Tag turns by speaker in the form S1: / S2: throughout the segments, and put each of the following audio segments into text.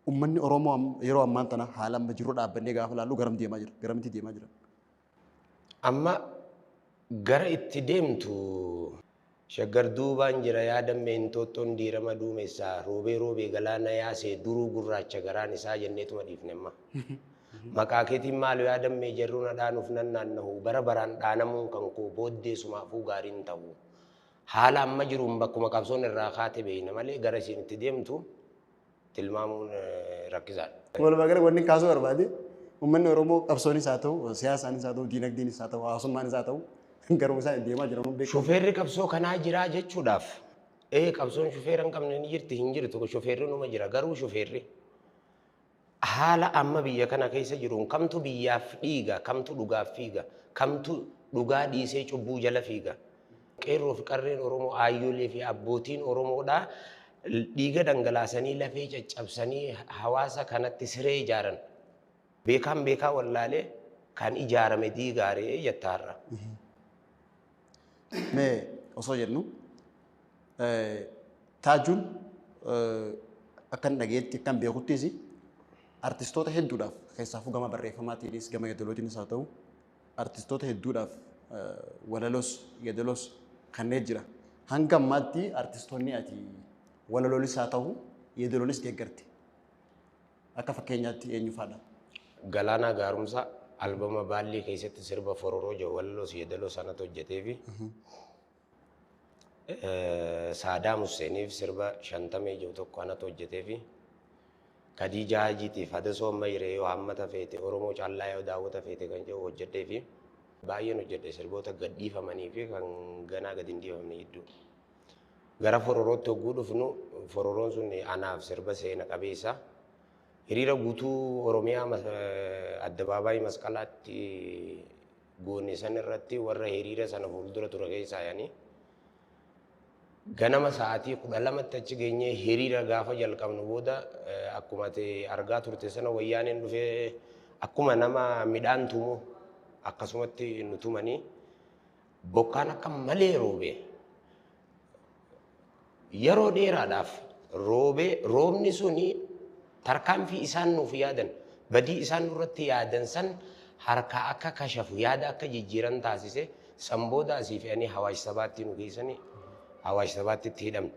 S1: Uummanni Oromoo yeroo ammaan tana haala amma jiru dhaabbannee gaafa ilaallu garam deemaa jira? Garamitti deemaa jira?
S2: Amma gara itti deemtu Shaggar duubaan jira yaadamme Inxooxxoon diirama duumessaa roobee roobee galaana yaasee duruu gurraacha garaan isaa jenneetuma dhiifne amma. Maqaa keetiin maalo yaadamme jarruun dhaanuuf nan naannahu bara baraan dhaanamuun kan koo booddee sumaafuu gaariin ta'u. Haala amma jiruun bakkuma qabsoon irraa kaate beekna malee gara isiin itti deemtu tilmaamuun rakkisaadha.
S1: Walumaa gala wanni kaasuu barbaade uummanni Oromoo qabsoonis haa ta'u, siyaasaanis haa ta'u, diinagdeenis haa ta'u, hawaasummaanis haa ta'u garuu isaan deemaa jiran beekamu.
S2: Shufeerri qabsoo kanaa jiraa jechuudhaaf qabsoon shufeera hin qabne ni jirti hin jirtu, shufeerri numa jira, garuu shufeerri haala amma biyya kana keessa jiruun kamtu biyyaaf dhiiga, kamtu dhugaaf fiiga, kamtu dhugaa dhiisee cubbuu jala fiiga. Qeerroo fi qarreen Oromoo, aayyolee fi abbootiin Oromoodhaa dhiiga dhangalaasanii lafee caccabsanii hawaasa kanatti siree ijaaran. Beekaan beekaa wallaalee kan ijaarame diigaaree jettaarra.
S1: Mee osoo jennu Taajuun akkan dhageetti akkan beekuttis artistoota hedduudhaaf keessaafuu gama barreeffamaatiinis gama yeedalootiinis haa ta'u artistoota hedduudhaaf walaloos yeedaloos kanneen jira. Hanga ammaatti artistoonni ati walaloonis haa ta'u yeedaloonis deeggarte akka fakkeenyaatti eenyu fa'aadha?
S2: Galaanaa Gaaromsaa albama Baallii keessatti sirba Fororoo jedhu walaloos yeedaloo sanatu hojjetee fi Saadaam Huseeniif sirba Shantamee jedhu tokko anatu hojjetee fi Khadiija Hajiitiif Hadasoo amma hiree yoo hammata feete Oromoo callaa yoo daawwata feete kan jedhu hojjedhee fi baay'een hojjedhe sirboota gadhiifamanii fi kan ganaa gadi hin dhiifamne jidduu. Gara Fororootti hogguu dhufnu Fororoon sun anaaf sirba seena qabeessa. Hiriira guutuu Oromiyaa addabaabaayii Masqalaatti goone san irratti warra hiriira sana fuuldura ture keessaa yaani ganama sa'aatii 12tti achi geenyee hiriira gaafa jalqabnu booda akkuma ati argaa turte sana wayyaaneen dhufee akkuma nama midhaan tumu akkasumatti nu tumanii bokkaan akka malee roobe. Yeroo dheeraadhaaf roobee roobni suni tarkaanfii isaan nuuf yaadan badii isaan nurratti yaadan san harkaa akka kashafu yaada akka jijjiiran taasise. San booda asii fe'anii Hawaash Sabaatti nu geessanii Hawaash Sabaatti itti hidhamne.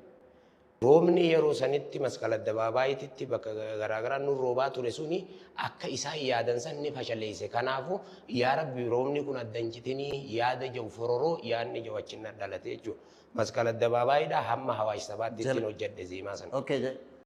S2: Roobni yeroo sanitti Masqal Addabaabaayititti bakka garaagaraa nu roobaa ture suni akka isaan yaadan san ni fashaleesse. Kanaafuu yaa Rabbi roobni kun adda hin citinii yaada jedhu Fororoo yaadni jedhu achi na dhalate jechuudha. Masqal Addabaabaayidhaa hamma Hawaash Sabaatti ittiin hojjedhe zeemaa sana.
S1: Okay,